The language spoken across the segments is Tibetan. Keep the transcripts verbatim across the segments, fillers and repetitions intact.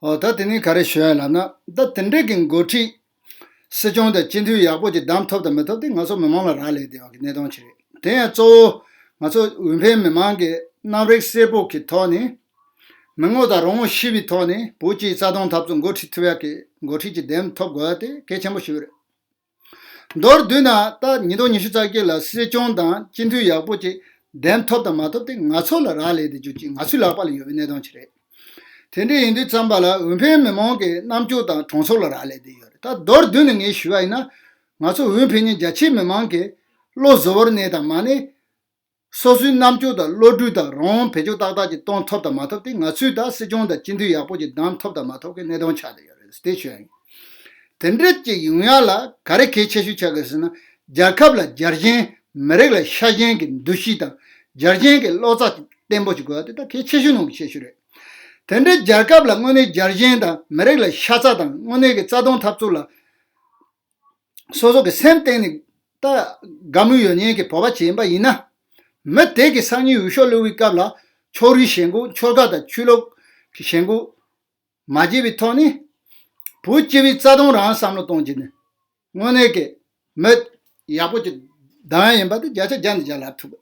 ཨོ་ད་དེ་ནི་ག་རེ་ཞུ་ཡ་ལབ་ན། ད་དེ་འདྲས་ཀྱི་འགོ་ཁྲིད་སྲིད་སྐྱོང་དང་སྤྱི་འཐུས་ཡག་པོ་ཅིག་བདམས་ཐུབ་དང་མི་ཐུབ་དེ་ང་ཚོ་མི་མང་ལ་རག་ལས་བསྡད་པ་གི་གནད་དོན་ཅིག་རེད། དེ་ཡང་གཙོ་བོ་ང་ཚོ་འོས་འཕེན་མི་མང་གི་རྣམ་རིག་གསལ་པོ་གི་ཐོག་ནས་མི་ངོ་དང་རང་ངོ་ཤེས་པའི་ཐོག་ནས་བོད་སྤྱིའི་རྩ་དོན་འཐབ་རྩོད་འགོ་ཁྲིད་ཐུབ་ཡག་གི་འགོ་ཁྲིད་ཅིག་འདེམས་ཐུབ་དགོས་ཡ་དེ་གལ་ཆེན་པོ་ཞིག་རེད། མདོར་བསྡུས་ན་ད་ཉིས་སྟོང་ཉི་ཤུ་རྩ་བརྒྱད་ལ་སྲིད་སྐྱོང་དང་སྤྱི་འཐུས་ཡག་པོ་ཅིག་འདེམས་ཐུབ་དང་མ་ཐུབ་དེ་ང་ཚོ་ལ་རག་ལས་དེ་རྒྱུ་ཅིག་ང་ཚོའི་ལག་པ་ལ་ཡོད་པའི་གནད་དོན་ཅིག་རེད། དེ་འདྲ་ཡིན་དུས་ཙམ་པ་ལ་འོས་འཕེན་མི་མང་གི་རྣམ་དཔྱོད་དང་གྲོང་ཚོ་ལ་རག་ལས་དེ་ཡོད་རེད། ད་མདོར་བསྡུས་ནས་ངས་ཞུ་བ་ཡིན་ན། ང་ཚོ་འོས་འཕེན་མཁན་རྒྱ་ཆེའི་མི་མང་གི་བློ་གཟུ་བོར་གནས་དང་མ་གནས། སོ་སོའི་རྣམ་དཔྱོད་དང་བློ་གྲོས་དང་རང་དབང་བེད་སྤྱོད་ཏག་ཏག་ཅིག་གཏོང་ཐུབ་དང་མ་ཐུབ་དེ་ང་ཚོས་ད་སྲིད་སྐྱོང་དང་སྤྱི་འཐུས་ཡག་པོ་ཅིག་བདམས་ཐུབ་དང་མ་ཐུབ་ཀྱི་གནད་དོན་ཆགས་བསྡད་ཡོད་རེད་དེ་ཞུ་ཡ་ཡིན། དེ་འདྲ་ཅིག་ཡོང་ཡ་ལ་ག་རེ་གལ་ཆེ་ཤོས་ཆགས་དགོས་ཟེར་ན། རྒྱལ་ཁབ་ལ་རྒྱལ་ཞེན། མི་རིགས་ལ་ཤ་ཞེན་གྱི་འདུ་ཤེས་དང་རྒྱལ་ཞེན་གྱི་བློ་རྩ་བརྟན་པོ་ཅིག་དགོས་ཡ་དེ་ད་གལ་ཆེ་ཤོས་ནང་གི་ཆེ་ཤོས་རེད། དེ་འདྲའི་རྒྱལ་ཁབ་ལ་དངོས་གནས་རྒྱལ་ཞེན་དང་མི་རིགས་ལ་ཤ་ཚ་དང་དངོས་གནས་ཀྱི་རྩ་དོན་འཐབ་རྩོད་ལ་སོ་སོ་གི་སེམས་གཏིང་ནས་ད་དགའ་མོས་ཡོད་མཁན་གྱི་བོད་པ་ཅིག་ཡིན་པ་ཡིན་ན། མི་དེ་གི་སང་ཉིན་འོས་ཤོག་བླུག་པའི་སྐབས་ལ་ཕྱོགས་རིས་ཞེན་ཁོག་ཆོལ་ཁ་དང་ཆོས་ལུགས་ཀྱི་ཞེན་ཁོག་མ་བརྗེད་པའི་ཐོག་ནས་བོད་སྤྱི་པའི་རྩ་དོན་རང་བསམ་བློ་གཏོང་རྒྱུ་ནི་དངོས་གནས་ཀྱི་མི་ཡག་པོ་ཅིག་བདམས་ཡ་ཡིན་པ་དེ་བརྒྱ་ཆ་བརྒྱ་ནས་བརྒྱ་ལབ་ཐུབ།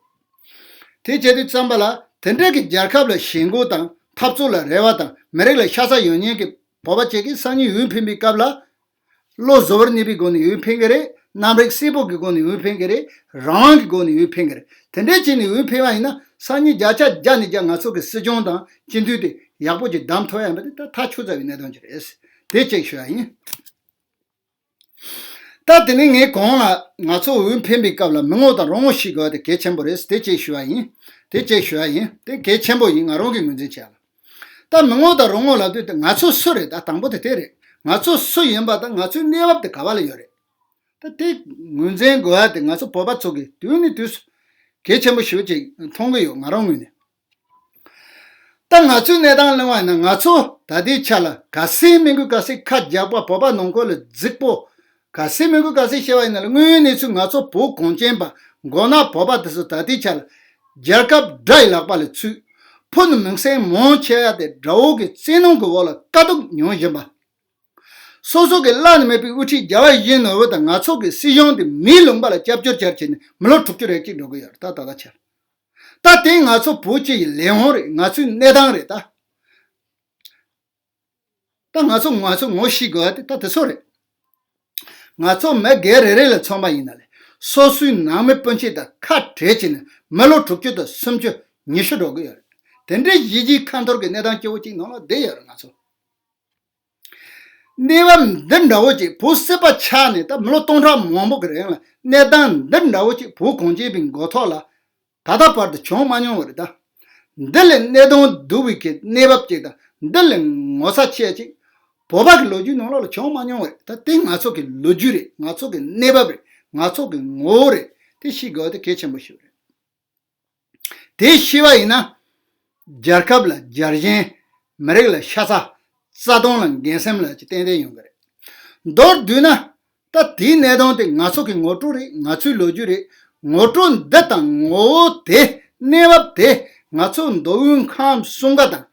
དེ་བྱེད་དུས་ཙམ་པ་ལ་དེ་འདྲ་གི་རྒྱལ་ཁབ་ལ་ཞེན་ཁོག་དང་འཐབ་རྩོད་ལ་རེ་བ་དང་མི་རིགས་ལ་ཤ་ཚ་ཡོད་མཁན་གྱི་བོད་པ་ཅིག་གིས་སང་ཉིན་འོས་འཕེན་པའི་སྐབས་ལ། བློ་གཟུ་བོར་གནས་པའི་སྒོ་ནས་འོས་འཕེན་གྱི་རེད། རྣམ་རིག་གསལ་པོ་གི་སྒོ་ནས་འོས་འཕེན་གྱི་རེད། རང་དབང་གི་སྒོ་ནས་འོས་འཕེན་གྱི་རེད། དེ་འདྲ་བྱས་ནས་འོས་འཕེན་པ་ཡིན་ན་སང་ཉིན་བརྒྱ་ཆ་བརྒྱ་ནས་བརྒྱ་ང་ཚོ་གི་སྲིད་སྐྱོང་དང་སྤྱི་འཐུས་དེ་ཡག་པོ་ཅིག་བདམས་ཐུབ་ཡ་ཡིན་པ་དེ་ད་ཐག་ཆོད་ཚར་བའི་གནད་དོན་ཅིག་རེད། དེ་གཅིག་ཞུ་ཡ་ཡིན། ད་དེ་ནས་ངས་གོང་ལ་ང་ཚོ་འོས་འཕེན་པའི་སྐབས་ལ་མི་ངོ་དང་རང་ངོ་ཤེས་དགོས་དེ་གལ་ཆེན་པོ་རེད། དེ་གཅིག་ཞུ་ཡ་ཡིན། དེ་གཅིག་ཞུ་ཡ་ཡིན། དེ་གལ་ཆེན་པོ་ཡིན། ང་རང་གི་ངོས་འཛིན་བྱས་ལ། ད་མི་ངོ་དང་རང་ངོ་ལབ་དུས་དེ་ང་ཚོ་སུ་རེད། ད་དང་པོ་དེ་དེ་རེད། ང་ཚོ་སུ་ཡིན་པ་དང་ང་ཚོའི་གནས་བབ་དེ་ག་བ་ལ་ཡོད་རེད། ད་དེ་ངོས་འཛིན་དགོས་ཡ་དེ་ང་ཚོ་བོད་པ་ཚོ་གིས་དུས་ནས་དུས་སུ་གལ་ཆེན་པོ་ཞེ་པོ་ཅིག་མཐོང་གི་ཡོད། ང་རང་ངོས་ནས། ད་ང་ཚོའི་གནས་སྟངས་གླེང་བ་ཡིན་ན་ང་ཚོ་ད་ལྟའི་ཆ་ལ་ག་ཚད་མི་དགོས་ག་ཚད་ཁ་རྒྱག་པ། བོད་པ་ནང་ཁུལ་ལ་རྫིག་པོ་ག་ཚད་མི་དགོས་ག་ཚད་བཤད་པ་ཡིན་ན་ལ། དངོས་ཡོད་གནས་ཚུལ་ང་ཚོ་བོད་གངས་ཅན་པ་མགོ་ནག་བོད་པ་དེ་ཚོ་ད་ལྟའི་ཆ་ལ་རྒྱལ་ཁབ་དགྲ་ཡི་ལག་པ་ལ་ཚུད། ཕུ་ནུ་མིང་སྲིང་མང་ཆེ་ཡ་དེ་དགྲ་བོ་གི་བཙན་གནོན་གི་འོག་ལ་དཀའ་སྡུག་མྱོང་བཞིན་པ། སོ་སོ་གི་བླ་ན་མེད་པའི་དབུ་ཁྲིད་རྒྱལ་བ་ཡིད་བཞིན་ནོར་བུ་དང་ང་ཚོ་གི་སྲིད་གཞུང་དེ་མིའི་ལུང་པ་ལ་སྐྱབས་བཅོལ་བྱས་བྱས་ནས་མི་ལོ་དྲུག་ཅུ་རེ་གཅིག་འགྲོ་གི་ཡོད་རེད། ད་ད་ལྟ་ཆར། ད་དེ་ང་ཚོ་བོད་སྤྱི་ཡི་ལས་དབང་རེད། ང་ཚོའི་གནས་སྟངས་རེད་ད། ད་ང་ཚོ་ང་ཚོ་ངོ་ཤེས་དགོས་ཡ་དེ་ད་དེ་ཚོ་རེད། ང་ཚོ་མི་སྒེར་རེ་རེ་ལ་མཚོན་པ་ཡིན་ན་ལས་སོ་སོའི་ནང་མི་སྤུན་མཆེད་དང་ཁ་བྲལ་བྱས་ནས་མི་ལོ་དྲུག་ཅུ་དང་སུམ་ཅུ་ཉི་ཤུ་འགྲོ་གི་ཡོད་རེད། དེ་འདྲའི་གཞི་བྱེས་ཁ་འཐོར་གྱི་གནས་སྟངས་སྐྱོ་བོ་གཅིག་ནང་ལ་བསྡད་ཡོད་རེད་ང་ཚོ། གནས་བབ་འདི་འདྲ་བོ་ཅིག་བོད་སྲིད་པ་ཆགས་ནས་ད་མི་ལོ་སྟོང་ཕྲག་མང་པོ་གི་རིང་ལ་གནས་སྟངས་འདི་འདྲ་བོ་ཅིག་བོད་གངས་ཅན་པའི་མགོ་ཐོག་ལ་ད་ལྟ་བར་དུ་བྱུང་མ་མྱོང་བ་རེད་ད། འདི་ལས་གནད་དོན་སྡུག་པའི་གི་གནས་བབ་ཅིག་དང་འདི་ལས་ངོ་ཚ་ཆེ་ཅིག་བོད་པ་གི་ལོ་རྒྱུས་ནང་ལོགས་ལ་བྱུང་མ་མྱོང་བ་རེད་ད། དེ་ང་ཚོ་གི་ལོ་རྒྱུས་རེད། ང་ཚོ་གི་གནས་བབ་རེད། ང་ཚོ་གི་ངོ་བོ་རེད། དེ་ཤེས་དགོས་དེ་གལ་ཆེན་པོ་ཞིག་རེད། དེ་ཤེས་པ་ཡིན་ན། རྒྱལ་ཁབ་ལ་རྒྱལ་ཞེན། མི་རིགས་ལ་ཤ་ཚ། རྩ་དོན་ལ་འགན་སེམས་ལ་ཅིག་ཏན་ཏན་ཡོང་གི་རེད། མདོར་བསྡུས་ན། ད་དེའི་གནད་དོན་དེ་ང་ཚོ་གི་ངོ་སྤྲོད་རེད། ང་ཚོའི་ལོ་རྒྱུས་རེད། ངོ་སྤྲོད་འདི་དང་ངོ་བོ་དེ། གནས་བབ་དེ། ང་ཚོ་མདོ་དབུས་ཁམས་གསུམ་ཀ་དང་།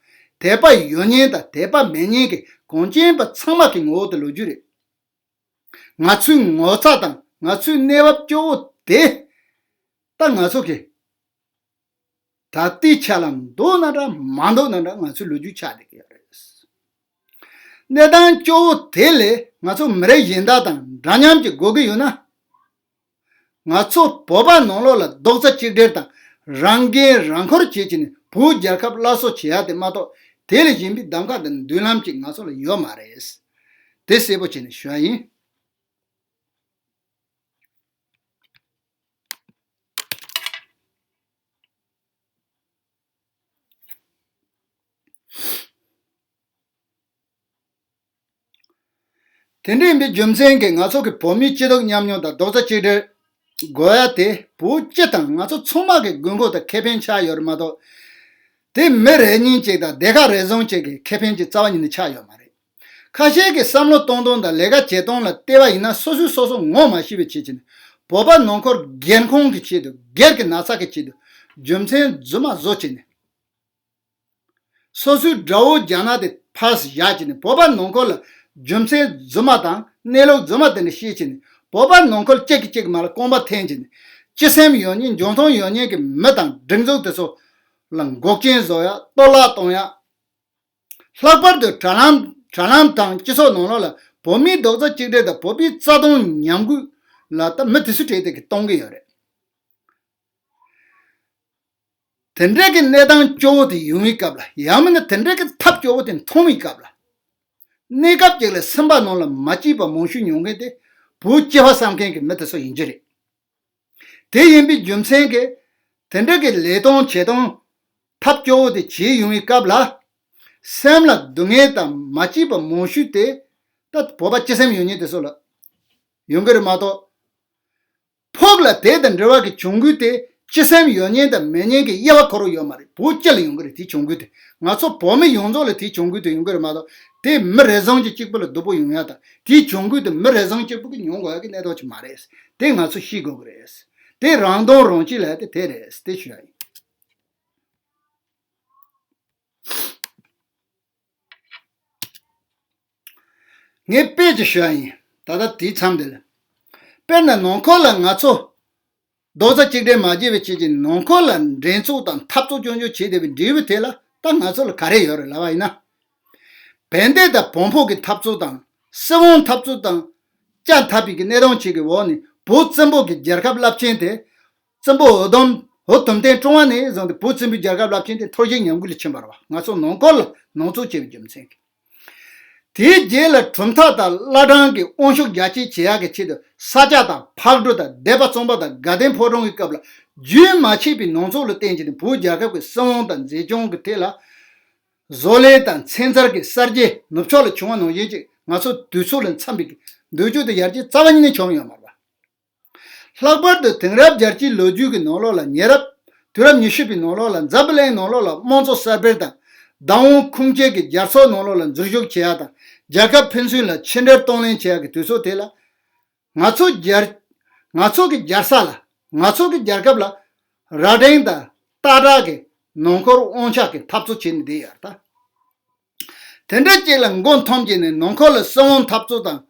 དད་པ་ཡོད་མཁན་དང་དད་པ་མེད་མཁན་གྱི་གངས་ཅན་པ་ཚང་མ་གི་ངོ་བོ་དེ་ལོ་རྒྱུས་རེད། ང་ཚོའི་ངོ་ཚ་དང་ང་ཚོའི་གནས་བབ་སྐྱོ་བོ་དེ། ད་ང་ཚོ་གི་ད་ལྟའི་ཆ་ལ་འདུག་ན་འདྲ་མ་འདུག་ན་འདྲ་ང་ཚོའི་ལོ་རྒྱུས་ཆགས་བསྡད་ཀྱི་ཡོད་རེད། གནས་སྟངས་སྐྱོ་བོ་དེ་ལས་ང་ཚོ་མི་རིགས་གཞན་དག་དང་འདྲ་མཉམ་གྱི་དགོས་ཀྱི་ཡོད་ན། ང་ཚོ་བོད་པ་ནང་ལོགས་ལ་རྡོག་རྩ་གཅིག་སྒྲིལ་དང་རང་འགན་རང་འཁུར་བྱེད་ཀྱི་ནི་བོད་རྒྱལ་ཁབ་སླར་གསོ་བྱེད་ཡ་དེ་མ་གཏོགས་དེ་ལས་གཞན་པའི་གདམ་ག་དང་མདུན་ལམ་གཅིག་ང་ཚོ་ལ་ཡོད་མ་རེད། དེ་གསལ་པོ་བྱས་ནས་ཞུ་ཡ་ཡིན། དེ་འདྲ་ཡིན་པའི་རྒྱུ་མཚན་གྱིས་ང་ཚོ་གི་བོད་མིའི་སྐྱིད་སྡུག་མཉམ་མྱོང་དང་རྡོག་རྩ་གཅིག་སྒྲིལ་དགོས་ཡ་དེ་བོད་སྤྱི་དང་ང་ཚོ་ཚང་མ་གི་དགོས་མཁོ་དང་ཁེ་ཕན་ཆགས་ཡོད་རེད་མ་གཏོགས། དེ་མི་རེ་གཉིས་གཅིག་དང་སྡེ་ཁག་རེ་ཟུང་གཅིག་གི་ཁེ་ཕན་གྱི་རྩ་བ་ཉིད་ནས་ཆགས་ཡོད་མ་རེད། ཁ་ཤས་ཀྱི་བསམ་བློ་གཏོང་སྟངས་དང་ལས་ཀ་བྱེད་སྟངས་ལ་བལྟས་པ་ཡིན་ན་སོ་སོས་སོ་སོ་ངོ་མ་ཤེས་པའི་ཆེད་ཀྱི་ནི་བོད་པ་ནང་ཁུལ་སྒེར་ཁོང་གི་ཆེད་དུ་སྒེར་གྱི་ན་ཚ་གི་ཆེད་དུ་རྒྱུ་མཚན་རྫུན་མ་བཟོ་བྱས་ནས། སོ་སོའི་དགྲ་བོ་རྒྱ་ནག་དེ་ ཕར་བཞག་བྱས་ནས་བོད་པ་ནང་ཁུལ་ལ་རྒྱུ་མཚན་རྫུན་མ་དང་གནས་ལུགས་རྫུན་མ་དེ་འདྲ་བཤད་བྱས་ནས་བོད་པ་ནང་ཁུལ་གཅིག་གིས་གཅིག་མ་ལ་རྐང་པ་འཐེན་བྱས་ནས་སྤྱི་སེམས་ཡོད་མཁན་འཇོན་ཐང་ཡོད་མཁན་གྱི་མི་དང་སྒྲིག་འཛུགས་དེ་ཚོ་ལ་འགོག་རྐྱེན་བཟོ་ཡ། གཏོར་བརླག་གཏོང་ཡ། ལྷག་པར་དུ་དྲ་ལམ་དྲ་ལམ་དང་སྤྱི་ཚོགས་ནང་ལོགས་ལ་བོད་མིའི་རྡོག་རྩ་གཅིག་སྒྲིལ་དང་བོད་པའི་རྩ་དོན་ཉམས་རྒུད་ལ་ད་མི་དེ་ཚོ་གྲས་དེ་གིས་གཏོང་གི་ཡོད་རེད། དེ་འདྲའི་གི་གནས་སྟངས་སྐྱོ་བོ་དེ་ཡོང་བའི་སྐབས་ལ། ཡང་མིན་ན་དེ་འདྲའི་གི་ཐབས་སྐྱོ་བོ་དེ་མཐོང་བའི་སྐབས་ལ། གནས་སྐབས་ཅིག་ལ་སེམས་པ་ནང་ལ་མ་སྐྱིད་པ་མང་ཤོས་མྱོང་མཁན་དེ་བོད་སྐྱིད་པ་བསམ་མཁན་གྱི་མི་དེ་ཚོ་ཡིན་གྱི་རེད། དེ་ཡིན་པའི་རྒྱུ་མཚན་གྱིས་དེ་འདྲ་གི་ལས་སྟངས་བྱེད་སྟངས་ཐབས་སྐྱོ་བོ་དེ་བྱེད་ཡོང་བའི་སྐབས་ལ། སེམས་ལ་སྡུག་བསྔལ་དང་མ་སྐྱིད་པ་མང་ཤོས་དེ་ད་བོད་པ་སྤྱི་སེམས་ཡོད་མཁན་དེ་ཚོ་ལ་ཡོང་གི་རེད་མ་གཏོགས། ཕུགས་ལ་དེ་དང་འབྲེལ་བ་གི་གྱོང་གུད་དེ་སྤྱི་སེམས་ཡོད་མཁན་དང་མེད་མཁན་གྱི་དབྱེ་བ་འཁོར་རོགས་ཡོད་མ་རེད། བོད་སྤྱི་ལ་ཡོང་གི་རེད་དེའི་གྱོང་གུད་དེ། ང་ཚོ་བོད་མི་ཡོངས་རྫོགས་ལ་དེའི་གྱོང་གུད་དེ་ཡོང་གི་རེད་མ་གཏོགས། དེ་མི་རེ་ཟུང་གཅིག་པུ་ལ་སྡུག་པོ་ཡོང་ཡ་དང་དེའི་གྱོང་གུད་དེ་མི་རེ་ཟུང་གཅིག་པུ་གིས་མྱོང་དགོས་ཡ་གི་གནས་སྟངས་ཅིག་མ་རེད། དེ་ང་ཚོ་ཤེས་དགོས་ཀྱི་རེད། དེ་རང་དོན་རང་གཅེས་ལབ་ཡ་དེ་དེ་རེད་དེ་ཞུ་ཡ་ཡིན། ངས་དཔེ་ཅིག་ཞུ་ཡ་ཡིན། ད་ལྟ་དེའི་མཚམས་འདི་ལ། དཔེར་ན་ནང་ཁུལ་ལ་ང་ཚོ་རྡོག་རྩ་གཅིག་སྒྲིལ་མ་བྱས་པའི་ཆེད་ཀྱི་ནང་ཁུལ་ལ་འགྲན་ཚོགས་དང་འཐབ་རྩོད་སྐྱོན་བརྗོད་བྱེད་བསྡད་པའི་འབྲས་བུ་དེ་ལ་ད་ང་ཚོ་ལ་ག་རེ་ཡོད་རེད་ལབ་པ་ཡིན་ན། བན་དེ་དང་བོན་ཕོ་གི་འཐབ་རྩོད་དང་སྲིད་དབང་འཐབ་རྩོད་དང་བཅའ་འཐབ་པའི་གི་གནས་སྟངས་ཅིག་གི་འོག་ནས་བོད་བཙན་པོ་གི་རྒྱལ་ཁབ་རླབས་ཆེན་དེ། བཙན་པོ་འུ་དུམ་འུ་དུམ་བསྟན་སྲུང་བ་ནས་བཟུང་སྟེ་བོད་བཙན་པོའི་རྒྱལ་ཁབ་རླབས་ཆེན་དེ་འཐོར་ཞིག་ཉམས་རྒུད་ལ་ཕྱིན་པ་རེད་བ། ང་ཚོ་ནང་ཁུལ་ལ་ནང་འཚོ་བྱས་པའི་རྒྱུ་མཚན་གྱིས། དེའི་རྗེས་ལ་གྲུབ་མཐའ་དང་བླ་བྲང་གི་དབང་ཤུགས་རྒྱ་སྐྱེད་བྱེད་ཡག་གི་ཆེད་དུ་ས་སྐྱ་དང་ཕག་གྲུ་དང་སྡེ་པ་གཙང་པ་དང་དགའ་ལྡན་ཕོ་བྲང་གི་སྐབས་ལ་རྒྱུན་མ་ཆད་པའི་ནང་འཚོ་ལ་བརྟེན་བྱས་ནས་བོད་རྒྱལ་ཁབ་ཀྱི་སྲིད་དབང་དང་མཛེས་ལྗོངས་ཀྱི་ཐད་ལ་བཟོ་ལས་དང་ཚན་རྩལ་གྱི་གསར་བརྗེ་ནུབ་ཕྱོགས་ལ་བྱུང་བ་ནང་བཞིན་ཅིག་ང་ཚོ་དུས་ཚོད་ལ་འཚམ་པའི་འདོད་རྒྱུ་དེ་ཡར་རྒྱས་རྩ་བ་ཉིད་ནས་བྱུང་ཡོད་མ་རེད་པ། ལྷག་པར་དུ་དེང་རབས་རྒྱལ་སྤྱིའི་ལོ་རྒྱུས་ཀྱི་ནང་ལོགས་ལ་ཉེ་རབས་དུས་རབས་ཉི་ཤུ་པའི་ནང་ལོགས་ལ་འཛམ་བུ་གླིང་ནང་ལོགས་ལ་དམངས་གཙོ་གསར་སྤེལ་དང་བདག་དབང་ཁུངས་སྐྱེལ་གྱི་རྒྱལ་ཚོགས་ནང་ལོགས་ལ་འཛུལ་ཞུགས་བྱེད་ཡག་དང་རྒྱལ་ཁབ་ཕན་ཚུན་ལ་ཕྱི་འབྲེལ་གཏོང་ལེན་བྱེད་ཡག་གི་དུས་ཚོད་དེ་ལ། ང་ཚོ་རྒྱལ་ང་ཚོ་གི་རྒྱལ་ས་ལ་ང་ཚོ་གི་རྒྱལ་ཁབ་ལ་རྭ་སྒྲེང་དང་སྟག་བྲག་གི་ནང་ཁུལ་དབང་ཆ་གི་འཐབ་རྩོད་བྱེད་ནས་བསྡད་ཡོད་ད། དེ་འདྲ་ཅིག་ལ་མགོ་འཐོམས་བྱས་ནས་ནང་ཁུལ་ལ་སྲིད་དབང་འཐབ་རྩོད་དང་།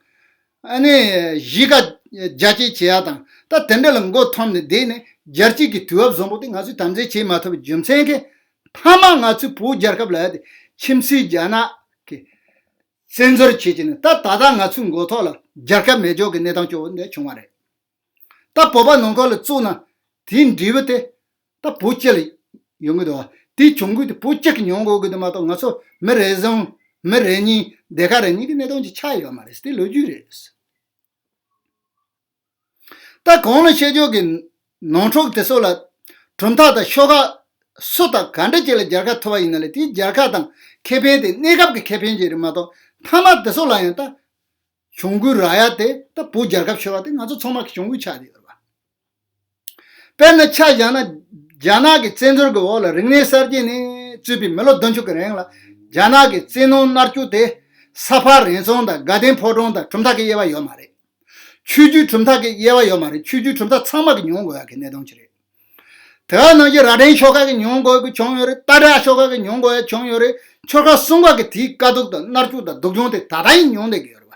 ཨ་ནི་གཞིས་ཀ་རྒྱ་སྐྱེད་བྱེད་ཡ་དང་ད་དེ་འདྲ་ལ་མགོ་འཐོམས་ནས་བསྡད་ནས་རྒྱལ་སྤྱི་གི་དུས་བབ་བཟང་པོ་དེ་ང་ཚོས་དམ་འཛིན་བྱེད་མ་ཐུབ་པའི་རྒྱུ་མཚན་གྱིས་མཐའ་མ་ང་ཚོའི་བོད་རྒྱལ་ཁབ་ལ་ཡ་དེ་ཁྱིམ་མཚེས་རྒྱ་ནག་གི་བཙན་འཛུལ་བྱེད་ཀྱི་ནི་ད་ད་ལྟ་ང་ཚོའི་མགོ་ཐོག་ལ་རྒྱལ་ཁབ་མེད་འཇོག་གི་གནས་སྟངས་སྐྱོ་བོ་འདི་བྱུང་བ་རེད། ད་བོད་པ་ནང་ཁུལ་ལ་བཙུགས་ན་དེའི་འབྲས་བུ་དེ་ད་བོད་སྤྱི་ལ་ཡོང་གི་འདུག་བ། དེའི་གྱོང་གུད་དེ་བོད་སྤྱི་གིས་མྱོང་དགོས་ཀྱི་འདུག་མ་གཏོགས་ང་ཚོ་མི་རེ་ཟུང་མི་རེ་གཉིས་སྡེ་ཁག་རེ་གཉིས་ཀྱི་གནས་སྟངས་ཅིག་ཆགས་ཡོད་མ་རེད། དེ་ལོ་རྒྱུས་རེད། ད་གོང་ལ་བཤད་ཕྱོགས་ཀྱི་ནང་འཁྲུག་དེ་ཚོ་ལ་གྲུབ་མཐའ་དང་ཤོག་ཁག་སུ་དང་ག་འདྲ་ཅིག་ལ་རྒྱལ་ཁ་ཐོབ་པ་ཡིན་ན་ལས་དེའི་རྒྱལ་ཁ་དང་ཁེ་ཕན་དེ་གནས་སྐབས་ཀྱི་ཁེ་ཕན་ཅིག་རེད་མ་གཏོགས་མཐའ་མ་དེ་ཚོ་ལ་ཡང་ད་གྱོང་གུད་རག་ཡ་དེ་ད་བོད་རྒྱལ་ཁབ་ཤོར་བ་དེ་ང་ཚོ་ཚང་མ་གི་གྱོང་གུད་ཆགས་བསྡད་ཡོད་རེད་པ། དཔེར་ན་ཆ་བཞག་ན་རྒྱ་ནག་གི་བཙན་འཛུལ་གྱི་འོག་ལ་རིག་གནས་གསར་བརྗེ་ནས་བཙུགས་པའི་མི་ལོ་བདུན་ཅུ་གི་རིང་ལ་རྒྱ་ནག་གི་བཙན་གནོན་མནར་གཅོད་དེ་ས་ཕག་རན་ཚང་དང་དགའ་ལྡན་ཕོ་བྲང་དང་གྲུབ་མཐའ་གི་དབྱེ་བ་ཡོད་མ་རེད། ཆོས་བརྒྱུད་གྲུབ་མཐའ་གི་དབྱེ་བ་ཡོད་མ་རེད། ཆོས་བརྒྱུད་གྲུབ་མཐའ་ཚང་མ་གི་མྱོང་དགོས་ཡ་གི་གནས་སྟངས་ཅིག་རེད། དེ་ག་ནང་བཞིན་རྭ་སྒྲེང་ཤོག་ཁག་གི་མྱོང་དགོས་ཀྱི་བྱུང་ཡོད་རེད། སྟག་བྲག་ཤོག་ཁག་གི་མྱོང་དགོས་ཡ་བྱུང་ཡོད་རེད། ཆོལ་ཁ་གསུམ་ཀ་གི་དེའི་དཀའ་སྡུག་དང་མནར་གཅོད་དང་སྡུག་སྦྱོང་དེ་ད་ལྟ་ཡང་མྱོང་བསྡད་ཀྱི་ཡོད་རེད་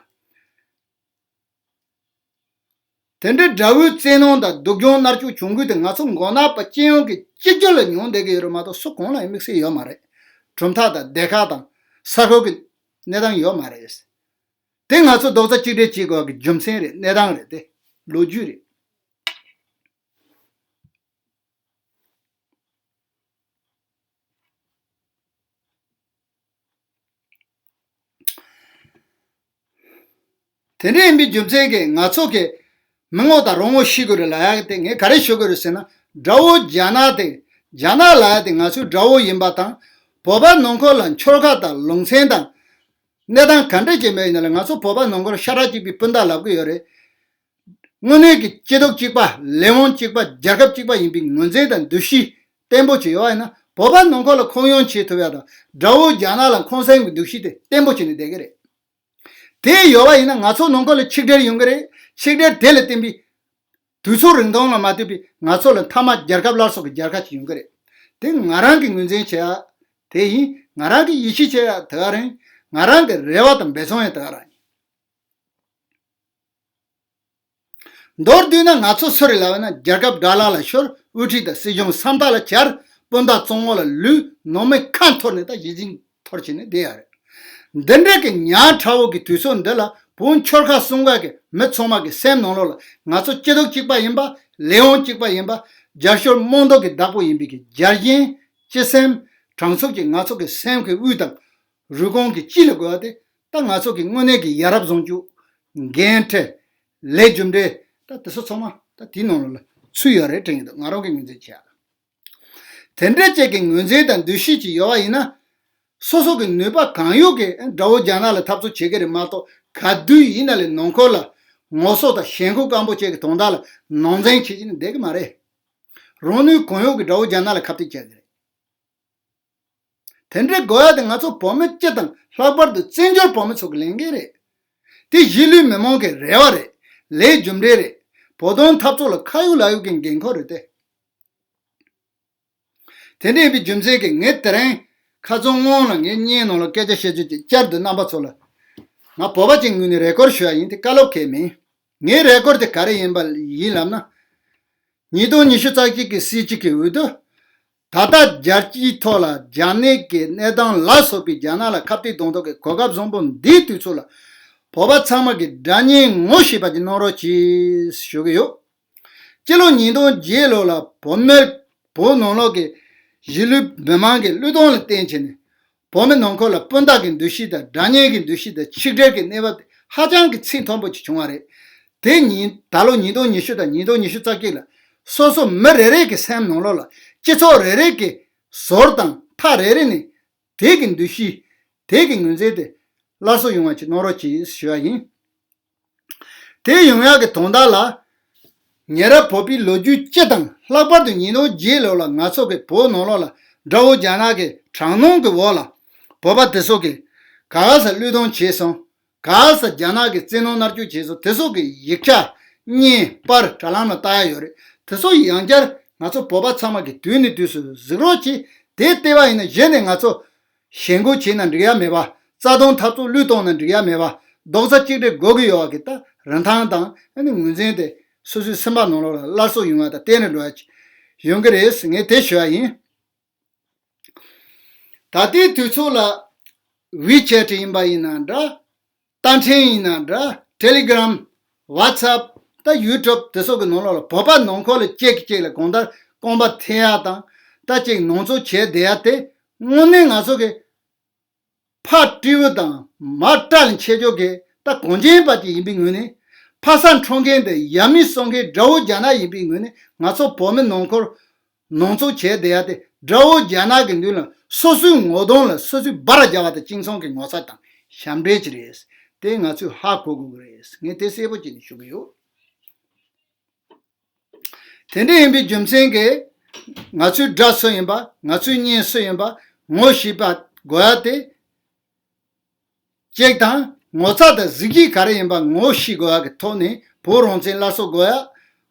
པ། དེ་འདྲའི་དགྲ་བོའི་བཙན་གནོན་དང་སྡུག་སྦྱོང་མནར་གཅོད་བྱུང་ཁུལ་དེ་ང་ཚོ་མགོ་ནག་པ་སྤྱི་ཡོངས་ཀྱི་གཅིག་གྱུར་ལ་མྱོང་བསྡད་ཀྱི་ཡོད་རེད་མ་གཏོགས་སུ་གང་ལ་ཡང་དམིགས་བསལ་ཡོད་མ་རེད། གྲུབ་མཐའ་དང་སྡེ་ཁག་དང་ས་ཁུལ་གྱི་གནས་སྟངས་ཡོད་མ་རེད། དེ་ང་ཚོ་རྡོག་རྩ་གཅིག་སྒྲིལ་བྱེད་དགོས་ཀྱི་རྒྱུ་མཚན་རེད། གནས་སྟངས་རེད། དེ་ལོ་རྒྱུས་རེད། དེ་འདྲ་ཡིན་པའི་རྒྱུ་མཚན་གྱིས་ང་ཚོ་གི་མི་ངོ་དང་རང་ངོ་ཤེས་དགོས་རེད་ལབ་ཡག་དེ་ངས་ག་རེ་ཞུ་དགོས་རེད་ཟེར་ན། དགྲ་བོ་རྒྱ་ནག་དེ་རྒྱ་ནག་ལབ་ཡག་དེ་ང་ཚོའི་དགྲ་བོ་ཡིན་པ་དང་། བོད་པ་ནང་ཁུལ་ལ་ཆོལ་ཁ་དང་ལུང་ཚན་དང་གནས་སྟངས་ག་འདྲ་ཅིག་མེད་ཡིན་ན་ལ་ང་ཚོ་བོད་པ་ནང་ཁུལ་ཤ་ཁྲག་གཅིག་པའི་སྤུན་ཟླ་ལབ་གི་ཡོད་རེད། དངོས་གནས་ཀྱི་སྐྱིད་སྡུག་གཅིག་པ། ལས་དབང་གཅིག་པ། རྒྱལ་ཁབ་གཅིག་པ་ཡིན་པའི་ངོས་འཛིན་དང་འདུ་ཤེས་བརྟན་པོ་བྱས་ཡོད་པ་ཡིན་ན་བོད་པ་ནང་ཁུལ་ལ་ཁོམ་གཡོང་བྱེད་ཐུབ་ཡ་དང་དགྲ་བོ་རྒྱ་ནག་ལ་ཁོམ་སེམས་ཀྱི་འདུ་ཤེས་དེ་བརྟན་པོ་བྱས་ནས་བསྡད་ཀྱི་རེད། དེ་ཡོད་པ་ཡིན་ན་ང་ཚོ་ནང་ཁུལ་ལ་ཆིག་སྒྲིལ་ཡོང་གི་རེད། ཆིག་སྒྲིལ་དེ་ལ་བརྟེན་པའི་དུས་ཚོད་རིང་ཐུང་ལ་མ་ལྟོས་པའི་ང་ཚོ་ལ་མཐའ་མ་རྒྱལ་ཁབ་སླར་གསོ་གི་རྒྱལ་ཁ་ཅིག་ཡོང་གི་རེད། དེ་ང་རང་གི་ངོས་འཛིན་བྱེད་ཡ་དེ་ཡིན། ང་རང་གི་ཡིད་ཆེས་བྱེད་ཡ་དེ་ག་རེད། ང་རང་གི་རེ་བ་དང་འབད་བརྩོན་ཡང་དེ་ག་རང་ཡིན། མདོར་བསྡུས་ན་ང་ཚོ་སུ་རེད་ལབ་ན། རྒྱལ་ཁབ་དགྲ་ལྷ་ལ་ཤོར། དབུ་ཁྲིད་དང་སྲིད་གཞུང་ས་མཐའ་ལ་གྱར། སྤུན་ཟླ་གཙང་བོ་ལ་ལུས། ནང་མི་ཁ་འཐོར་ནས་ད་ཡིད་ཆེས་འཐོར་བྱས་ནས་བསྡད་ཡ་རེད། འདི་འདྲ་གི་ཉག་ཕྲ་བོ་གི་དུས་ཚོད་འདི་ལ་བོད་ཆོལ་ཁ་གསུམ་ཀ་གི་མི་ཚང་མ་གི་སེམས་ནང་ལོགས་ལ་ང་ཚོ་སྐྱིད་སྡུག་གཅིག་པ་ཡིན་པ། ལས་དབང་གཅིག་པ་ཡིན་པ། རྒྱབ་སྐྱོར་རྨོངས་དད་ཀྱི་བདག་པོ་ཡིན་པའི་གི་རྒྱལ་ཞེན། སྤྱི་སེམས། དྲང་ཚུགས་ཀྱིས་ང་ཚོ་གི་སེམས་ཀྱི་དབུས་དང་རུས་ཁུངས་ཀྱི་དཀྱིལ་ལ་དགོས་པ་དེ། ད་ང་ཚོ་གི་དངོས་གནས་ཀྱི་ཡ་རབས་བཟང་སྤྱོད། འགན་འཁྲི། ལས་རྒྱུ་འབྲས། ད་དེ་ཚོ་ཚང་མ་ད་དེའི་ནང་ལོགས་ལ་ཚུད་ཡོད་རེད་དྲན་གྱི་འདུག་ང་རང་གི་ངོས་འཛིན་བྱས། དེ་འདྲ་ཅིག་གི་ངོས་འཛིན་དང་འདུ་ཤེས་ཅིག་ཡོད་པ་ཡིན་ན། སོ་སོ་གི་ནུས་པ་གང་ཡོད་ཀྱིས་དགྲ་བོ་རྒྱ་ནག་ལ་འཐབ་རྩོད་བྱེད་ཀྱི་རེད་མ་གཏོགས། ག་དུས་ཡིན་ན་ལས་ནང་ཁུལ་ལ་ངོ་སོ་དང་ཞེན་ཁོག་སྐམ་པོ་ཅིག་གི་དོན་དག་ལ་ནང་འཛིང་བྱེད་ཀྱི་ནི་བསྡད་ཀྱི་མ་རེད། རང་ནུས་གང་ཡོད་ཀྱིས་དགྲ་བོ་རྒྱ་ནག་ལ་ཁ་གཏད་བཅག་གི་རེད། དེ་འདྲའི་དགོས་ཡ་དེ་ང་ཚོ་བོད་མི་སྤྱི་དང་ལྷག་པར་དུ་བཙན་བྱོལ་བོད་མི་ཚོ་གི་ལས་འགན་རེད། དེ་གཞིས་ལུས་མི་མང་གི་རེ་བ་རེད། ལས་རྒྱུ་འབྲས་རེད། བོད་དོན་འཐབ་རྩོད་ལ་ཁ་ཡོད་ལག་ཡོད་ཀྱི་འགན་ཁུར་རེད་དེ། དེ་འདྲ་ཡིན་པའི་རྒྱུ་མཚན་གྱིས་ངས་དེ་རིང་ཁ་སང་སྔོན་ལ་ངའི་བརྙན་ནང་ལ་སྐད་ཆ་བཤད་རྒྱུ་ཅིག་བསྐྱར་དུ་རྣམ་པ་ཚོ་ལ། ང་བོད་པ་ཅིག་ངོས་ནས་རེ་སྐུལ་ཞུ་ཡ་ཡིན། དེ་བཀའ་སློབ་གང་ཡང་མིན། ངའི་རེ་སྐུལ་དེ་ག་རེ་ཡིན་པ་ཡིན་ལབ་ན། ཉིས་སྟོང་ཉི་ཤུ་རྩ་གཅིག་གི་སྲིད་སྤྱི་གི་འོས་བསྡུ། ད་ལྟ་རྒྱལ་སྤྱིའི་ཐོག་ལ་རྒྱ་ནད་ཀྱི་གནས་སྟངས་ལ་སོགས་པའི་རྒྱ་ནག་ལ་ཁ་གཏད་གཏོང་ཐབས་ཀྱི་གོ་སྐབས་བཟང་པོ་འདིའི་དུས་ཚོད་ལ། བོད་པ་ཚང་མ་གིས་དགྲ་གཉེན་ངོ་ཤེས་པ་ཅིག་གནང་རོགས་གྱིས་ཞུ་གི་ཡོད། སྤྱི་ལོ་ཉིས་སྟོང་བརྒྱད་ལོ་ལ་བོད་མི། བོད་ནང་ལོགས་ཀྱི་གཞིས་ལུས་མི་མང་གིས་བློས་གཏོང་ལ་བརྟེན་བྱས་ནས། བོད་མི་ནང་ཁུལ་ལ་སྤུན་ཟླ་གི་འདུ་ཤེས་དང་། དགྲ་གཉེན་གྱི་འདུ་ཤེས་དང་། ཆིག་སྒྲིལ་གྱི་གནས་བབ་དེ་ཧ་ཅང་གི་ཚད་མཐོན་པོ་ཅིག་བྱུང་བ་རེད། དེ་ཉིན་ད་ལོ་ཉིས་སྟོང་ཉི་ཤུ་དང་ཉིས་སྟོང་ཉི་ཤུ་རྩ་གཅིག་ལ། སོ་སོ་མི་རེ་རེ་གི་སེམས་ནང་ལོགས་ལ། སྤྱི་ཚོགས་རེ་རེ་གི་ཟུར་དང་མཐའ་རེ་རེ་ནས་དེ་གི་འདུ་ཤེས། དེ་གི་ངོས་འཛིན་དེ་སླར་གསོ་ཡོང་བ་ཅིག་གནང་རོགས་གྱིས་ཞུ་བ་ཡིན། དེ་ཡོང་ཡག་གི་དོན་དག་ལ། ཉེ་རབས་བོད་པའི་ལོ་རྒྱུས་སྤྱི་དང་། ལྷག་པར་དུ་ཉིས་སྟོང་བརྒྱད་ལོ་ལ་ང་ཚོ་གི་བོད་ནང་ལོགས་ལ་དགྲ་བོ་རྒྱ་ནག་གི་དྲག་གནོན་གྱི་འོག་ལ། བོད་པ་དེ་ཚོ་གིས་ག་ས་བློས་གཏོང་བྱས་སོང་། ག་ས་རྒྱ་ནག་གིས་བཙན་གནོན་མནར་གཅོད་བྱས་སོང་། དེ་ཚོ་གི་ཡིག་ཆ་བརྙན་པར་དྲ་ལམ་ལ་ལྟ་ཡ་ཡོད་རེད། དེ་ཚོ་ཡང་བསྐྱར་ང་ཚོ་བོད་པ་ཚང་མ་གིས་དུས་ནས་དུས་སུ་གཟིགས་རོགས་གྱིས། དེ་བལྟས་པ་ཡིན་ན་གཞི་ནས་ང་ཚོ་ཞེན་ཁོག་བྱས་ན་འགྲིག་ཡ་མེད་པ། རྩ་དོན་འཐབ་རྩོད་བློས་གཏོང་ན་འགྲིག་ཡ་མེད་པ། རྡོག་རྩ་གཅིག་སྒྲིལ་དགོས་ཀྱི་ཡོད་པ་གི་ད་རིན་ཐང་དང་། ཨ་ནི་ངོས་འཛིན་དེ་སོ་སོའི་སེམས་པ་ནང་ལོགས་ལ་སླར་གསོ་ཡོང་བ་དང་བརྟན་ནས་འགྲོ་ཡ་ཅིག་ཡོང་གི་རེད། ངས་དེ་ཞུ་བ་ཡིན། ད་ལྟའི་དུས་ཚོད་ལ་ཝི་ཆེ་ཊི་ཡིན་པ་ཡིན་ན་འདྲ། རྟ་ཕྲེང་ཡིན་ན་འདྲ། ཊེ་ལི་གྷི་རམ། ཝ་ཚི་ཨེབ། ད་ཡུ་ཊུབ་དེ་ཚོ་གི་ནང་ལོགས་ལ་བོད་པ་ནང་ཁུལ་ལ་གཅིག་གིས་གཅིག་ལ་གང་ལྟར་རྐང་པ་འཐེན་ཡ་དང་། ད་གཅིག་ནང་འཛུལ་བྱས་བསྡད་ཡ་དེ་དངོས་གནས་ང་ཚོ་གི་ཕར་སྤྲེའུ་དང་མར་སྤྲ་ལ་འཆད་ཕྱོགས་ཀྱི་ད་གངས་ཅན་པ་ཅིག་ཡིན་པའི་ངོས་ནས། ཕ་ས་འཕྲོག་མཁན་དེ་ཡ་མི་གསོད་མཁན་དགྲ་བོ་རྒྱ་ནག་ཡིན་པའི་ངོས་ནས། ང་ཚོ་བོད་མི་ནང་ཁུལ་ནང་འཛུལ་བྱས་བསྡད་ཡ་དེ་དགྲ་བོ་རྒྱ་ནག་གི་མདུན་ལ་སོ་སོའི་ངོ་གདོང་ལ་སོ་སོའི་སྦ་ར་རྒྱག་པ་དང་། སྤྱི་ཚོགས་ཀྱི་ངོ་ཚ་དང་ཞབས་འདྲེན་ཅིག་རེད། དེ་ང་ཚོས་ཧ་གོ་དགོས་ཀྱི་རེད། ངས་དེ་གསལ་པོ་བྱས་ནས་ཞུ་གི་ཡོད། དེ་འདྲ་ཡིན་པའི་རྒྱུ་མཚན་གྱིས་ང་ཚོའི་དགྲ་སུ་ཡིན་པ། ང་ཚོའི་གཉེན་སུ་ཡིན་པ་ངོ་ཤེས་པ་དགོས་ཡ་དེ། གཅིག་དང་། ངོ་ཚ་དང་གཟི་བརྗིད་ག་རེ་ཡིན་པ་ངོ་ཤེས་དགོས་ཡ་གི་ཐོག་ནས། བོད་རང་བཙན་སླར་གསོ་དགོས་ཡ།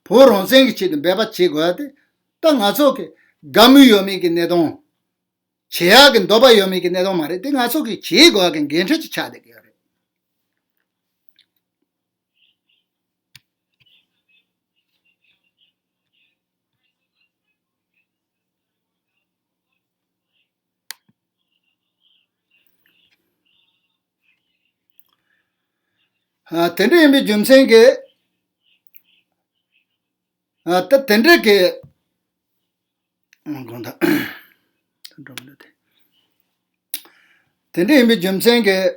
བོད་རང་བཙན་གྱི་ཆེད་དུ་འབད་པ་བྱེད་དགོས་ཡ་དེ། ད་ང་ཚོ་གི་དགའ་མོས་ཡོད་མེད་ཀྱི་གནད་དོན། བྱེད་ཡག་གི་འདོད་པ་ཡོད་མེད་ཀྱི་གནད་དོན་མ་རེད། དེ་ང་ཚོ་གིས་བྱེད་དགོས་ཡག་གི་འགན་འཁྲི་ཅིག་ཆགས་བསྡད་ཀྱི་ཡོད་རེད། ཨ། དེ་འདྲ་ཡིན་པའི་རྒྱུ་མཚན་གྱིས། ཨ། ད་དེ་འདྲ་གི། དགོངས་དག་དེ་འདྲ་ཡིན་པའི་རྒྱུ་མཚན་གྱིས།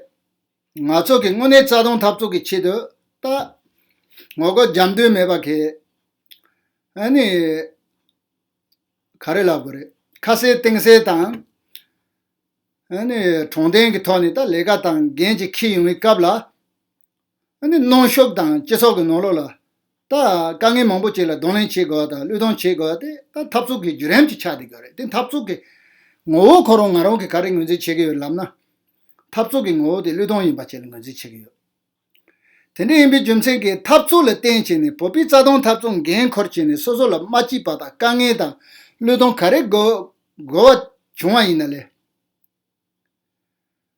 ང་ཚོ་གི་དངོས་གནས་རྩ་དོན་འཐབ་རྩོད་ཀྱི་ཆེད་དུ་ད་ངོ་རྒོལ་རྒྱབ་འདོད་མེད་པ་གི། ཨ་ནི་ག་རེ་ལབ་དགོས་རེད། ཁ་གསལ་གཏིང་གསལ་དང་། ཨ་ནི་དྲང་བདེན་གྱི་ཐོག་ནས་ད་ལས་ཀ་དང་འགན་ཅིག་འཁྱེར་ཡོང་བའི་སྐབས་ལ། ཨ་ནི་གནོན་ཤུགས་དང་སྤྱི་ཚོགས་ཀྱི་ནང་ལོགས་ལ་ད་དཀའ་ངལ་མང་པོ་ཅིག་ལ་གདོང་ལེན་བྱེད་དགོས་པ་དང་བློས་གཏོང་བྱེད་དགོས་པ་དེ་ད་འཐབ་རྩོད་ཀྱི་བརྒྱུད་རིམ་ཅིག་ཆགས་བསྡད་ཀྱི་ཡོད་རེད། དེ་འཐབ་རྩོད་ཀྱི་ངོ་བོ་ཁོ་རང་ང་རང་གིས་ག་རེ་ངོས་འཛིན་བྱེད་ཀྱི་ཡོད་ལབ་ན། འཐབ་རྩོད་ཀྱི་ངོ་བོ་དེ་བློས་གཏོང་ཡིན་པ་བཅས་ལ་ངོས་འཛིན་བྱེད་ཀྱི་ཡོད། དེ་འདྲ་ཡིན་པའི་རྒྱུ་མཚན་གྱིས་འཐབ་རྩོད་ལ་བརྟེན་བྱས་ནས། བོད་པའི་རྩ་དོན་འཐབ་རྩོད་འགན་འཁུར་བྱས་ནས། སོ་སོ་ལ་མ་སྐྱིད་པ་དང་དཀའ་ངལ་དང་བློས་གཏོང་ག་རེ་དགོས་དགོས་པ་བྱུང་བ་ཡིན་ན་ལས།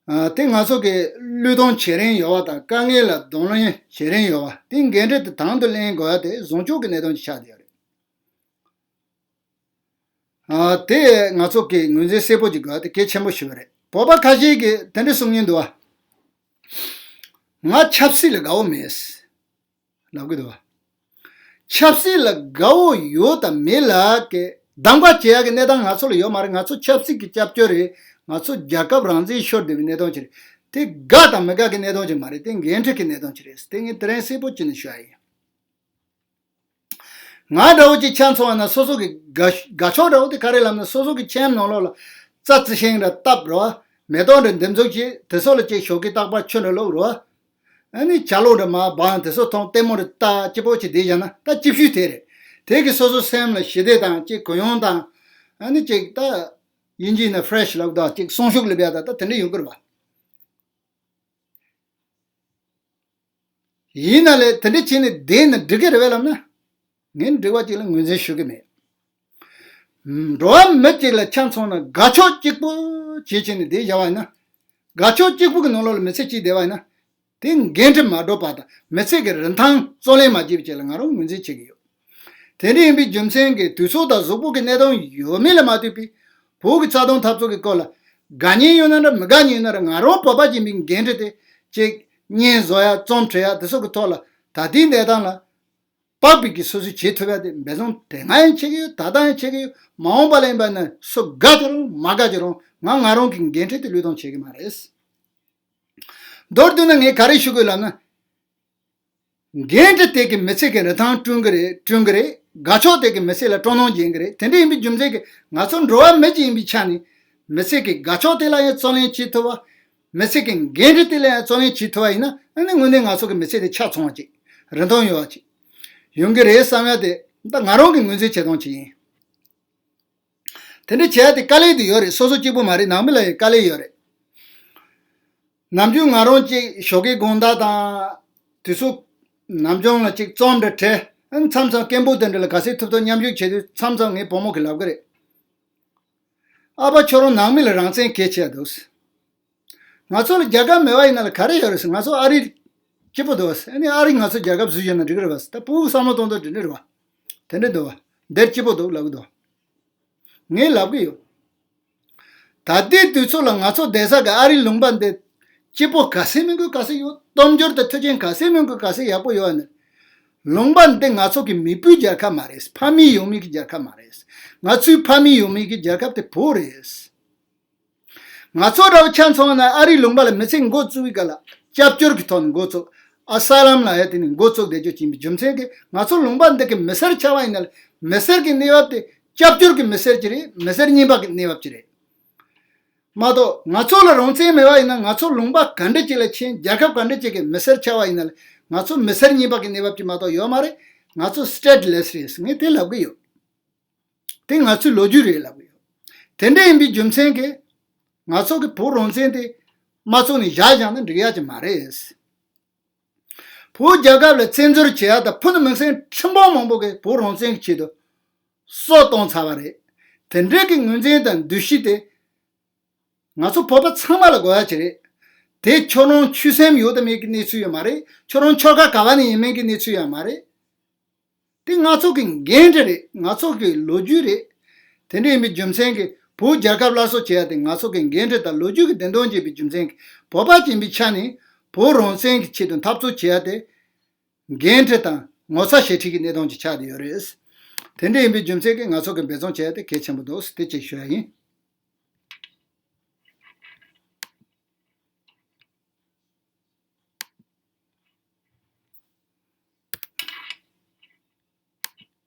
ཨ། དེ་ང་ཚོ་གི་བློས་གཏོང་བྱེད་རིན་ཡོད་པ་དང་དཀའ་ངལ་ལ་གདོང་ལེན་བྱེད་རིན་ཡོད་པ་དེ་འགན་འཁྲི་དེ་དང་དུ་ལེན་དགོས་ཡ་དེ་བཟང་ཕྱོགས་ཀྱི་གནད་དོན་ཅིག་ཆགས་བསྡད་ཡོད་རེད། ཨ། དེ་ང་ཚོ་གི་ངོས་འཛིན་གསལ་པོ་ཅིག་དགོས་ཡ་དེ་གལ་ཆེན་པོ་ཞིག་རེད། བོད་པ་ཁ་ཤས་ཀྱིས་དེ་འདྲ་གསུང་མཁན་འདུག་བ། ང་ཆབ་སྲིད་ལ་དགའ་བོ་མེད། ལབ་གི་འདུག་བ། ཆབ་སྲིད་ལ་དགའ་བོ་ཡོད་དང་མེད་ལ་གི་གདམ་ག་བྱེད་ཡག་གི་གནས་སྟངས་ང་ཚོ་ལ་ཡོད་མ་རེད། ང་ཚོ་ཆབ་སྲིད་ཀྱི་སྐྱབས་བཅོལ་རེད། ང་ཚོ་རྒྱལ་ཁབ་རང་བཙན་ཤོར་བསྡད་པའི་གནད་དོན་ཅིག་རེད། དེ་དགའ་དང་མི་དགའ་གི་གནད་དོན་ཅིག་མ་རེད། དེ་འགན་འཁྲི་གི་གནད་དོན་ཅིག་རེད། དེ་ངས་དེ་རིང་གསལ་པོ་བྱས་ནས་ཞུ་ཡ་ཡིན། ང་འདྲ་བོ་ཅིག་ཆ་མཚོན་པ་ན་སོ་སོ་གི་དགའ་དགའ་ཕྱོགས་འདྲ་བོ་དེ་ག་རེ་ལབ་ན། སོ་སོ་གི་ཁྱིམ་ནང་ལོགས་ལ་རྩྭ་རྩི་ཤིང་འདྲ་བཏབ་རོ། མེ་ཏོག་འདྲ་འདེབས་འཛུགས་བྱེད། དེ་ཚོ་ལ་ཅིག་ཞོགས་ཀས་རྟག་པར་ཆུ་འདྲ་བླུགས་རོ། ཨ་ནི་བྱ་ལོག་འདྲ་མར་སྦངས། དེ་ཚོ་མཐོང་ལྟད་མོ་འདྲ་ལྟ་སྐྱིད་པོ་ཅིག་བསྡད་བཞག་ན་ད་སྐྱིད་ཤོས་དེ་རེད། དེ་གིས་སོ་སོ་སེམས་ལ་ཞི་བདེ་དང་ཅིག་གུ་ཡངས་དང་། ཨ་ནི་ཅིག་ད་དབྱིན་ཇིའི་ནང་ཕི་རེ་ཤི་ལབ་དང་ཅིག་སྲུང་སྐྱོབ་ལབ་ཡ་ད་ད་དེ་འདྲ་ཡོང་གི་རེད་བ། ཡིན་ན་ལས་དེ་འདྲ་བྱས་ནས་བསྡད་ན་འགྲིག་གི་རེད་པས་ལབ་ན། ངས་འགྲིག་པ་ཅིག་ལ་ངོས་འཛིན་ཞུ་གི་མེད། འགྲོ་བ་མི་གཅིག་ལ་ཆ་མཚོན་ན་དགའ་ཕྱོགས་གཅིག་པུ་བྱེད་བྱས་ནས་བསྡད་བཞག་པ་ཡིན་ན། དགའ་ཕྱོགས་གཅིག་པུ་གི་ནང་ལོགས་ལ་མི་ཚེ་གཅིག་བསྡད་པ་ཡིན་ན། དེ་འགན་འཁྲི་མ་སྒྲུབ་པ་དང་མི་ཚེ་གི་རིན་ཐང་རྩོད་ལེན་མ་བྱས་པ་བཅས་ལ་ང་རང་ངོས་འཛིན་བྱེད་ཀྱི་ཡོད། དེ་འདྲ་ཡིན་པའི་རྒྱུ་མཚན་གྱིས་དུས་ཚོད་དང་གཟུགས་པོ་གི་གནད་དོན་ཡོད་མེད་ལ་མ་ལྟོས་པའི་བོད་ཀྱི་རྩ་དོན་འཐབ་རྩོད་ཀྱི་སྐོར་ལ་དགའ་ཉེ་ཡོད་ན་འདྲ་མི་དགའ་ཉེ་ཡོད་ན་འདྲ་ང་རང་བོད་པ་ཡིན་པའི་འགན་འཁྲི་དེ་ཅིག་བརྙན་བཟོ་ཡ་རྩོམ་འབྲི་ཡ་དེ་ཚོ་གི་ཐོག་ལ་ད་ལྟའི་གནས་སྟངས་ལ་དཔག་པའི་གི་སོ་སོས་བྱེད་ཐུབ་ཡ་དེ་འབད་བརྩོན་དེ་སྔ་ཡང་བྱེད་ཀྱི་ཡོད། ད་ལྟ་ཡང་བྱེད་ཀྱི་ཡོད། མ་འོངས་པ་ལ་ཡིན་པ་ན་སུ་དགའ་གི་རུང་མ་དགའ་གི་རུང་ང་ང་རང་གི་འགན་འཁྲི་དེ་བློས་གཏོང་བྱེད་ཀྱི་མ་རེད། མདོར་བསྡུས་ན་ངས་ག་རེ་ཞུ་དགོས་ལབ་ན། འགན་འཁྲི་དེ་གིས་མི་ཚེ་གི་རིན་ཐང་བསྐྲུན་གི་རེད། བསྐྲུན་གི་རེད། དགའ་ཕྱོགས་དེ་གིས་མི་ཚེ་ལ་སྤྲོ་སྣང་སྦྱིན་གི་རེད། དེ་འདྲ་ཡིན་པའི་རྒྱུ་མཚན་གྱིས་ང་ཚོ་འགྲོ་བ་མི་གཅིག་ཡིན་པའི་ཆ་ནས་མི་ཚེ་གི་དགའ་ཕྱོགས་དེ་ལ་ཡང་བརྩོན་ལེན་བྱེད་ཐུབ་པ། མི་ཚེ་གི་འགན་འཁྲི་དེ་ལ་ཡང་བརྩོན་ལེན་བྱེད་ཐུབ་པ་ཡིན་ན་ཨ་ནི་དངོས་གནས་ང་ཚོ་གི་མི་ཚེ་དེ་ཆ་ཚང་བ་ཅིག་རིན་ཐང་ཡོད་པ་ཅིག་ཡོང་གི་རེད་བསམ་ཡ་དེ་ད་ང་རང་གི་ངོས་འཛིན་བྱེད་སྟངས་ཅིག་ཡིན། དེ་འདྲ་བྱས་ཏེ་དཀའ་ལས་དེ་ཡོད་རེད། སོ་སོ་གཅིག་པུ་མ་རེད། ནང་མི་ལ་ཡང་དཀའ་ལས་ཡོད་རེད། ནམ་རྒྱུན་ང་རང་གཅིག་ཞོགས་ཀའི་དགོང་དག་དང་། དུས་ཚོད་ནམ་རྒྱུན་ལ་གཅིག་རྩོམ་འདྲ་བྲིས། ཨ་མཚམས་མཚམས་སྐད་འབོད་དེ་འདྲ་ལ་ག་ཚོད་ཐུབ་ཐུབ་མཉམ་ཞུགས་བྱེད་དུས་མཚམས་མཚམས་ངའི་བུ་མོ་གིས་ལབ་གི་རེད། ཨ་ཕ་ཁྱོད་རང་ནང་མི་ལ་རང་བཙན་གལ་ཆེ་ཡ་འདུག་ང་ཚོ་ལ་རྒྱལ་ཁབ་མེད་པ་ཡིན་ན་ལ་ག་རེ་ཡོད་རེད་ཟེར། ང་ཚོ་ཨ་རི་སྐྱིད་པོ་འདུག་ཟེར། ཨ་ནི་ཨ་རི་ང་ཚོ་རྒྱལ་ཁབ་བཟོས་ཡོད་ན་འགྲིག་གི་རེད་པ་ཟེར། ད་ཕྲུ་གུ་བསམ་བློ་གཏོང་སྟངས་དེ་འདྲ་རེད་པ། དེ་འདྲ་འདུག་པ། འདིར་སྐྱིད་པོ་འདུག་ལབ་གི་འདུག་ངས་ལབ་གི་ཡོད། ད་ལྟའི་དུས་ཚོད་ལ་ང་ཚོ་བསྡད་ས་གི་ཨ་རི་ལུང་པ་འདི་སྐྱིད་པོ་ག་ཚོད་མིན་དགོས་ག་ཚོད་ཡོད། སྟོབས་འབྱོར་དང་མཐུན་རྐྱེན་ག་ཚོད་མིན་དགོས་ག་ཚོད་ཡག་པོ་ཡོད་ནི། ལུང་པ་འདི་ང་ཚོ་གི་མེས་པོའི་རྒྱལ་ཁབ་མ་རེད། ཕ་མེས་ཡང་མེས་ཀྱི་རྒྱལ་ཁབ་མ་རེད། ང་ཚོའི་ཕ་མེས་ཡང་མེས་ཀྱི་རྒྱལ་ཁབ་དེ་བོད་རེད། ང་ཚོ་འདྲ་བོ་ཆ་མཚོན་པ་ན་ཨ་རིའི་ལུང་པ་ལ་མི་ཚེ་འགོ་བཙུགས་པའི་སྐབས་ལ་སྐྱབས་བཅོལ་གྱི་ཐོག་ནས་འགོ་བཙུགས། ཨ་ས་ལམ་ལབ་ཡ་དེ་ནས་འགོ་བཙུགས་བསྡད་རྒྱུ་ཡིན་པའི་རྒྱུ་མཚན་གྱིས་ང་ཚོ་ལུང་པ་འདི་གི་མི་སེར་ཆགས་པ་ཡིན་ན་ལ་མི་སེར་གྱི་གནས་བབ་དེ་སྐྱབས་བཅོལ་གྱི་མི་སེར་ཅིག་རེད། མི་སེར་རྙིང་པ་གི་གནས་བབ་ཅིག་རེད། མ་གཏོགས་ང་ཚོ་ལ་རང་བཙན་མེད་པ་ཡིན་ན་ང་ཚོ་ལུང་པ་ག་འདྲ་ཅིག་ལ་ཕྱིན། རྒྱལ་ཁབ་ག་འདྲ་ཅིག་གི་མི་སེར་ཆགས་པ་ཡིན་ན་ལ་ང་ཚོ་མི་སེར་རྙིང་པ་གི་གནས་བབ་ཅིག་མ་གཏོགས་ཡོད་མ་རེད། ང་ཚོ་སི་ཊེ་ཊི་ལེ་སི་རེད། ངས་དེ་ལབ་གི་ཡོད། དེ་ང་ཚོའི་ལོ་རྒྱུས་རེད་ལབ་གི་ཡོད། དེ་འདྲ་ཡིན་པའི་རྒྱུ་མཚན་གྱིས་ང་ཚོ་གི་བོད་རང་བཙན་དེ་མ་བཙུགས་ནས་བཞག་བཞག་ན་འགྲིག་ཡ་ཅིག་མ་རེད། བོད་རྒྱལ་ཁབ་ལ་བཙན་འཛུལ་བྱེད་ཡ་དང་ཕུ་ནུ་མིང་སྲིང་ཁྲིམས་དཔོན་མང་པོ་གིས་བོད་རང་བཙན་གྱི་ཆེད་དུ་སྲོག་བཏང་ཚར་བ་རེད། དེ་འདྲའི་གི་ངོས་འཛིན་དང་འདུ་ཤེས་དེ་ང་ཚོ་བོད་པ་ཚང་མ་ལ་དགོས་ཡ་ཅིག་རེད། དེ་ཁྱོད་རང་ཆོས་སེམས་ཡོད་དང་མེད་ཀྱི་གནས་ཚུལ་ཡོད་མ་རེད། ཁྱོད་རང་ཆོལ་ཁ་ག་བ་ནས་ཡིན་མིན་གྱི་གནས་ཚུལ་ཡོད་མ་རེད། དེ་ང་ཚོ་གི་འགན་འཁྲི་རེད། ང་ཚོ་གི་ལོ་རྒྱུས་རེད། དེ་འདྲ་ཡིན་པའི་རྒྱུ་མཚན་གྱིས་བོད་རྒྱལ་ཁབ་སླར་གསོ་བྱེད་ཡ་དེ་ང་ཚོ་གི་འགན་འཁྲི་དང་ལོ་རྒྱུས་ཀྱི་བདེན་དོན་ཡིན་པའི་རྒྱུ་མཚན་གྱིས་བོད་པ་ཡིན་པའི་ཆ་ནས་བོད་རང་བཙན་གྱི་ཆེད་དུ་འཐབ་རྩོད་བྱེད་ཡ་དེ་འགན་འཁྲི་དང་ངོ་ཚ་ཞེ་ཁྲེལ་གྱི་གནད་དོན་ཅིག་ཆགས་བསྡད་ཡོད་རེད། དེ་འདྲ་ཡིན་པའི་རྒྱུ་མཚན་གྱིས་ང་ཚོ་གི་འབད་བརྩོན་བྱེད་ཡ་དེ་གལ་ཆེན་པོ་འདུག་དེ་གཅིག་ཞུ་ཡ་ཡིན།